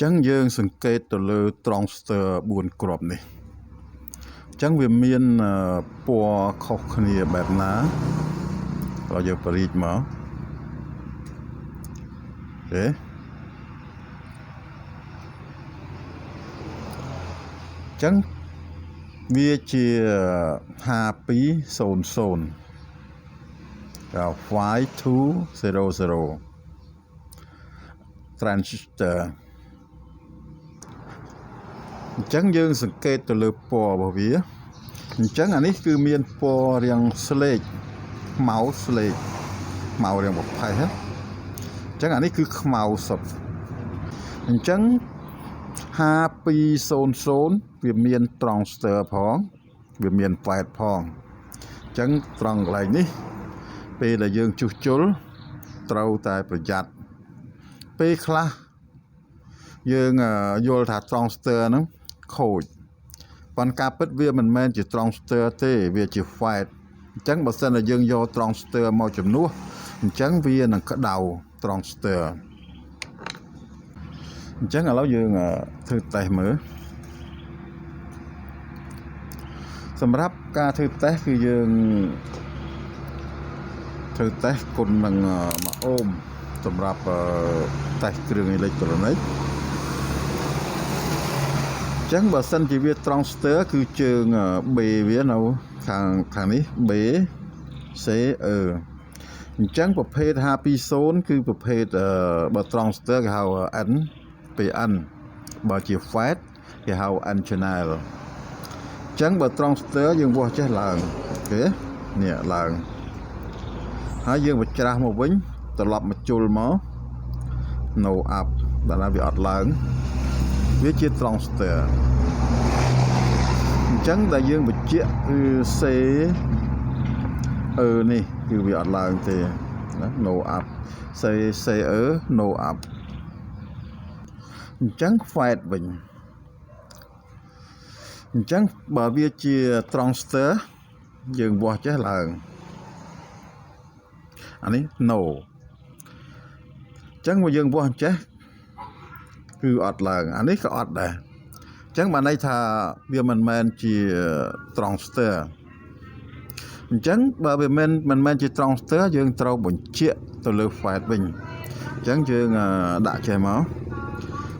ចឹងយើងសង្កេតទៅលើ transistor 4គ្រាប់នេះអញ្ចឹងវាមានពណ៌ខុសគ្នាបែបណាเราយើងបរិចមកទេអញ្ចឹងវាជា5200 5200 transistor អញ្ចឹងយើងសង្កេតទៅលើពណ៌របស់វាអញ្ចឹងអានេះគឺមានពណ៌រាងស្លេកខ្មៅស្លេកខ្មៅរាងប្រផេះអញ្ចឹងអានេះគឺខ្មៅសុទ្ធអញ្ចឹង5200វាមាន transistor ផងវាមាន FET ផងអញ្ចឹងត្រង់កន្លែងនេះពេលដែលយើងជួសជុលត្រូវតែប្រយ័ត្នពេលខ្លះយើងយល់ថា transistor ហ្នឹងខូចប៉ុន្តែការពិតវាមិនមែនជា transistor ទេវាជា FET អញ្ចឹងបើសិនតែយើងយក transistor មកជំនួសអញ្ចឹងវានឹងក្តៅ transistor អញ្ចឹងឥឡូវយើងធ្វើតេស្តមើលសម្រាប់ការធ្វើតេស្តគឺយើងធ្វើតេស្តគុណនឹង1អូមសម្រាប់តេស្តគ្រឿងអេឡិចត្រូនិកអញ្ចឹងបើសិនជាវា transistor គឺជើង B វានៅខាងខាងនេះ B C E អញ្ចឹងប្រភេទ520គឺប្រភេទបើ transistor គេហៅ N PN បើជា FET គេហៅ N channel អញ្ចឹងបើ transistor យើងវាស់ចេះឡើង OK នេះឡើងហើយយើងបញ្ច្រាស់មកវិញត្រឡប់មកជុលមក no up ដល់ណាវាអត់ឡើងវាជា transistor អញ្ចឹងដែលយើងបញ្ជាក់គឺ C E នេះគឺវាអត់ឡើងទេណា no up C C E no up អញ្ចឹង FET វិញអញ្ចឹងបើវាជា transistor យើងវាស់ចេះឡើងអានេះ no អញ្ចឹងបើយើងវាស់អញ្ចេះគឺអត់ឡើងអានេះក៏អត់ដែរអញ្ចឹងបានន័យថាវាមិនមែនជា transistor អញ្ចឹងបើវាមិនមែនជា transistor យើងត្រូវបញ្ជាក់ទៅលើ FET វិញអញ្ចឹងយើងដាក់ចេះមក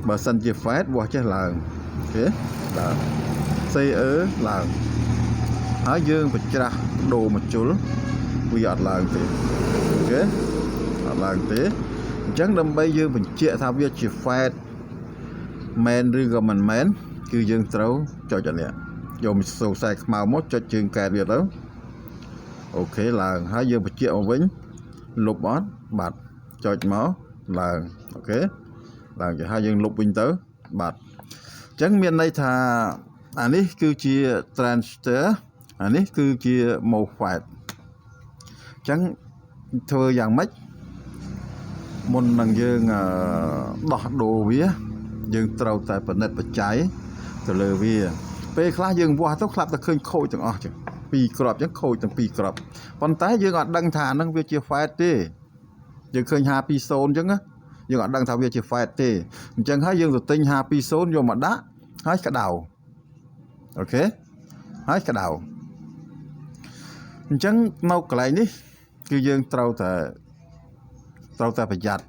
បើសិនជា FET វាស់ចេះឡើង OK ឡើង CE ឡើងហើយយើងបញ្ច្រាស់ដូរមកជុលវាអត់ឡើងទេ OK អត់ឡើងទេអញ្ចឹងដើម្បីយើងបញ្ជាក់ថាវាជា FET មែនឬក៏មិនមែនគឺយើងត្រូវចុចអានេះយកមកសូខ្សែខ្មៅមកចុចជើងកែតវាទៅ OK ឡើងហើយយើងបញ្ជាក់មកវិញលុបអត់បាត់ចុចមកឡើង OK ឡើងទៅហើយយើងលុបវិញទៅបាត់អញ្ចឹងមានន័យថាអានេះគឺជា transistor អានេះគឺជា MOSFET អញ្ចឹងធ្វើយ៉ាងម៉េចមុននឹងយើងដោះដូរវាយើងត្រូវតែពិនិត្យបច្ច័យទៅលើវាពេលខ្លះយើងវាស់ទៅខ្លះទៅឃើញខូចទាំងអស់ចឹងពីរគ្រាប់ចឹងខូចទាំងពីរគ្រាប់ប៉ុន្តែយើងអត់ដឹងថាហ្នឹងវាជា FET ទេយើងឃើញ520ចឹងណាយើងអត់ដឹងថាវាជា FET ទេអញ្ចឹងហើយយើងទៅទិញ520យកមកដាក់ហើយក្តៅ OK ហើយក្តៅអញ្ចឹងនៅកន្លែងនេះគឺយើងត្រូវតែប្រយ័ត្ន